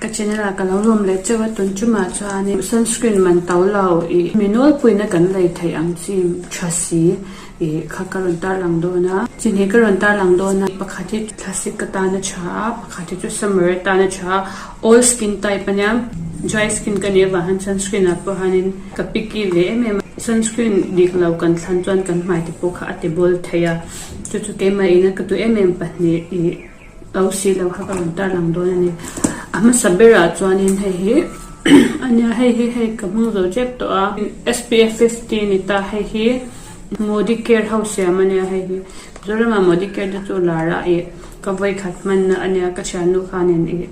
Ka channel ah ka lo lawm leh chauh a tun chumah chuanin sunscreen man to lo ih mi nawlpuina kan lei theih ang chi tha si ih kha ka rawn tarlang dawn a chi hnih ka rawn tarlang dawn a pakhat hi thlasik atana tha a pakhat hi chu summer atana tha a all skin type ania dry skin ka nih avang hian sunscreen ah pawh hianin ka picky ve em em a sunscreen dik lo kan thlan chuan kan hmai te pawh kha a ti bawl thei a chu chu keimah ina ka duh em em pahnih ih. To si lo kha ka rawn tar lang dawn a ni. A hmasa berah chuanin hei hi a nia hei hi hei ka hmang zo tep tawh a SPF 50 a ni ta hei hi Modicare ho siam a nia hei hi Mizoramah Modicare te chu lar a ih ka vawikhat hmanna a nia ka thiannu khanin ih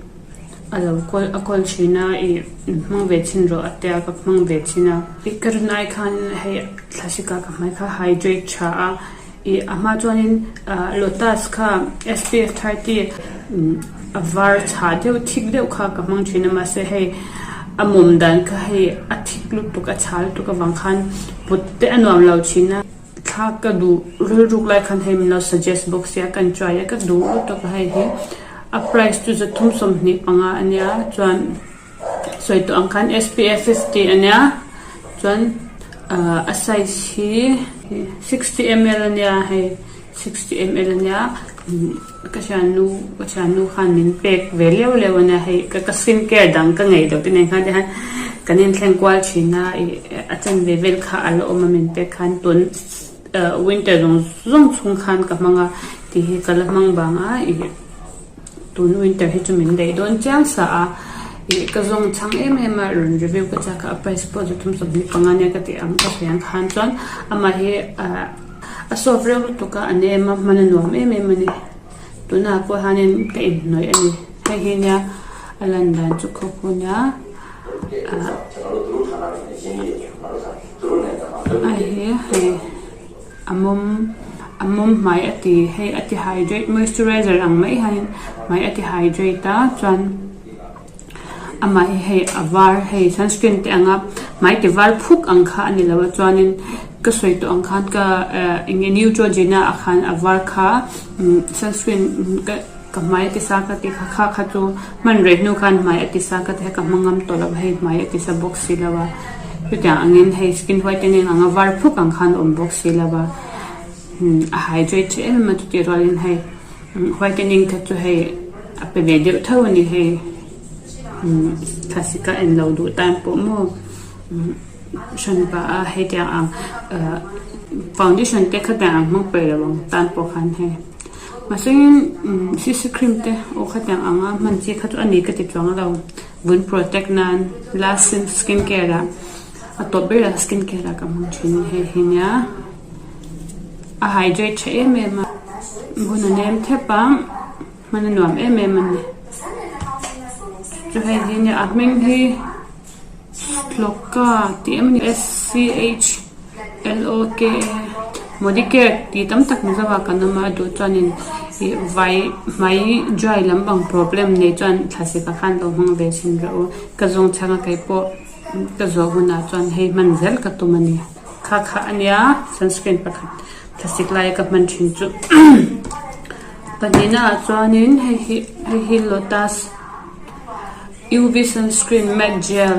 a lo kawl a kawl thin a ih hmang ve chhin rawh a tia ka hmang ve chhin a ih ka rin ai khan hei thlasik ah ka hmai kha hydrate tha a. Ih a hma chuanin ah lotus kha SPF 30 a var chhah deuh thik deuh kha ka hmang thin a mahse hei a mawm dan kha hei a thik lutuk a chhah lutuk avang khan put te a nuam lo thin a thla ka duh rilruk lai khan hei min lo suggest bawk sia kan try a ka duh lutuk a hei hi a price chu 325 a nia chuan. Sawi tawh ang khan SPF 50 a nia chuan ahh a size hi 60 ml a nia hei 60 ml a nia ka thiannu ka thiannu khan min pek ve leu leu a nia hei ka skin care dang ka ngei deuh te nen khan tihian kan inthleng kual thin a ih a chanve vel kha a la awm a min pek khan tun ahh winter zawng zawng chhung khan ka hmang a tih hi ka la hmang vang a ih. Tun winter hi chu min daih dawn chiang sa a, ih ka zawng chhang em em a rawn review ka chak a, a price pawh 325 ania ka tih ang ka sawi ang khan chuan amah hi ah a soft reuh lutuk a, a nem a hman a nuam em em a ni. Tunah pawh hianin ka inhnawih a ni, hei hi nia a lan dan chu khawp hu nia ah a hi hei. A mawm a mawm hmai a ti hei a ti hydrate moisturizer ang mai hianin hmai a ti hydrate a chuan amah hi hei a var hei sunscreen te anga hmai ti var phuk ang kha a ni lo a chuanin ka sawi tawh ang khan ka eh eng nge neutrogena ah khan a var kha sunscreen ka ka hmai a ti sa ka tih kha kha kha chu hman rei hnu khan hmai a ti sa ka ti a ka hma ngam tawh lo a hei hmai a ti sa bawk si lo a chutiang angin hei skin whitening anga var phuk ang khan a awm bawk si lo a a hydrate tha em em a chutih rualin hei whitening kha chu hei a pe ve deuh tho a ni hei thlasik a en lo duh tan pawh maw. Hran pah a hetiang ang ahh foundation te khatiang ang hmang peih lo ang tan pawh khan hei mahsengin umm cc cream te aw khatiang anga hman chi kha chu a ni ka ti chuang lo vun protect nan last skin care ah a tawp ber ah skin care ah ka hmang thin hei hi nia a hydrate tha em em a vun a nem thep a hman a nuam em em a ni chu hei hi nia a hming hi. Shloka tih em ni S C H L O K A Modicare tih tam tak Mizoah kan awm a a duh chuanin ih vai hmai dry lampang problem nei chuan thlasik ah khan lo hmang ve thin rawh u ka zawng chhang a kei pawh ka zawh hunah chuan hei hman zel ka tum a ni kha kha a nia sunscreen pakhat thlasik laia ka hman thin chu pahnihna ah chuanin hei hi hei hi lotus. UV sunscreen matte gel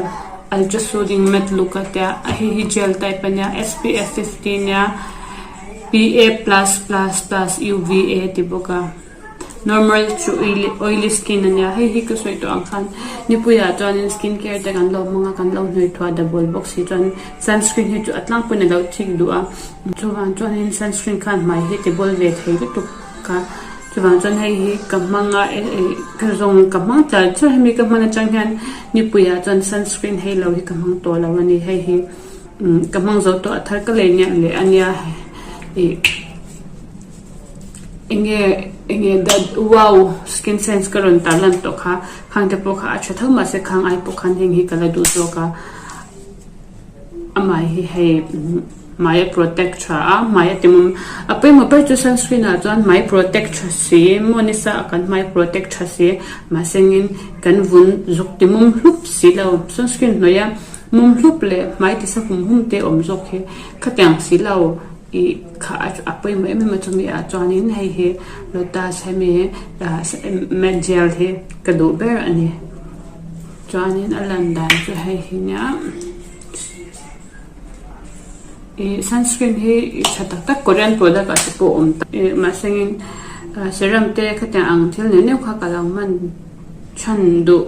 ultra soothing matte look a tia a hei hi gel type a nia SPF 50 nia PA plus plus plus UVA ti bawk a normal to oily skin a nia hei hi ka sawi tawh ang khan nipui ah chuanin skin care te kan lo hmang a kan lo hnawih thuah double bawk si chuan sunscreen hi chu a tlangpuiin a lo thik duh a chuvang chuanin sunscreen khan hmai hi ti bawl ve thei lutuk a. Chuvang chuan hei hi ka hmang a ka zawng ka hmang char char hemi ka hman atang hian nipui ah chuan sunscreen hei lo hi ka hmang tawh lo a ni hei hi ka hmang zo tawh a thar ka lei niah leh a nia ih enge enge that wow skin sense ka rawn tar lan tawh kha khang te pawh kha a tha tho mahse khang ai pawh khan heng hi ka la duh zawk a. Amah hi hei hmai a protect tha a hmai a ti mawm a pawimawh ber chu sunscreen ah chuan hmai protect tha si maw nisa ah kan hmai protect tha si mahsengin kan vun zuk ti mawm hlup si lo sunscreen hnawih a mawm hlup leh hmai ti sa hum hum te awm zawk hi khatiang si lo ih kha a pawimawh em em a chumi ah chuanin hei hi lotus hemi matte gel hi ka duh ber a ni. Chuanin a lan dan chu hei hi nia ih sunscreen hi tha tak tak korean product ah te pawh a awm ta ih mahsengin serum te khatiang ang thil neuh neuh kha ka lo hman chhan duh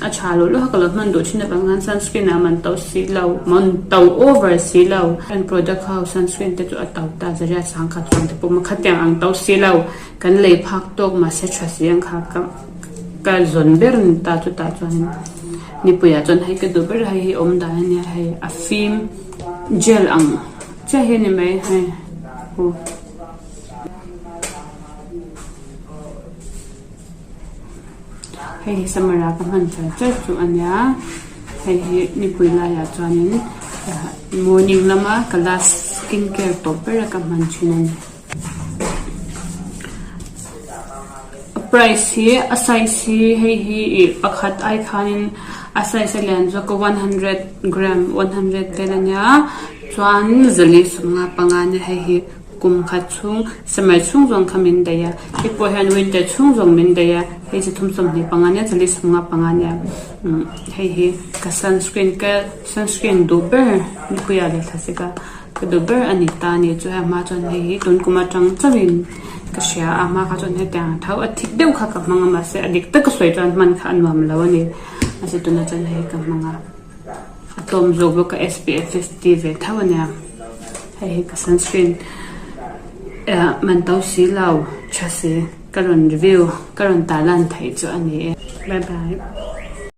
a tha loh loh a ka lo hman duh thin avang khan sunscreen ah man to si lo man to over si lo an product ho sunscreen te chu a to ta zariat sangkhat chuang te pawh khatiang ang to si lo kan lei phak tawk mahse tha si ang kha ka. Ka zawn ber ni ta chutah chuanin nipuiah chuan hei ka duh ber a hei hi awm dan a nia hei a fim gel ang chiah hi a ni mai hei aw. Hei hi summer ah ka hman char char chu a nia hei hi nipui laiah chuanin morning lama ka last skin care tawp ber a ka hman thin a ni. A price hi a size hi hei hi ih pakhat ai khanin a size a lian zawk a 100 gram 100 vel ania chuan zali sawmnga panga ania hei hi kum khat chhung summer chhung zawng kha min daih a hei pawh hian winter chhung zawng min daih a hei chi thum sawmhnih panga ania zali sawmnga panga ania umm hei hi ka sunscreen ka sunscreen duh ber nipui ah leh thlasik a. Ka duh ber a ni ta a ni chu hei a hma chuan hei hi tun kum atang chauhin ka hria a hma kha chuan hetiang tho a thik deuh kha ka hmang a mahse a dik tak ka sawi chuan hman kha a nuam lo a ni mahse tunah chuan hei ka hmang a a tlawm zawk bawk a SPF 50 ve tho a nia hei hi ka sunscreen eh man to si lo tha si ka rawn review ka rawn tarlan theih chu a ni e bye bye.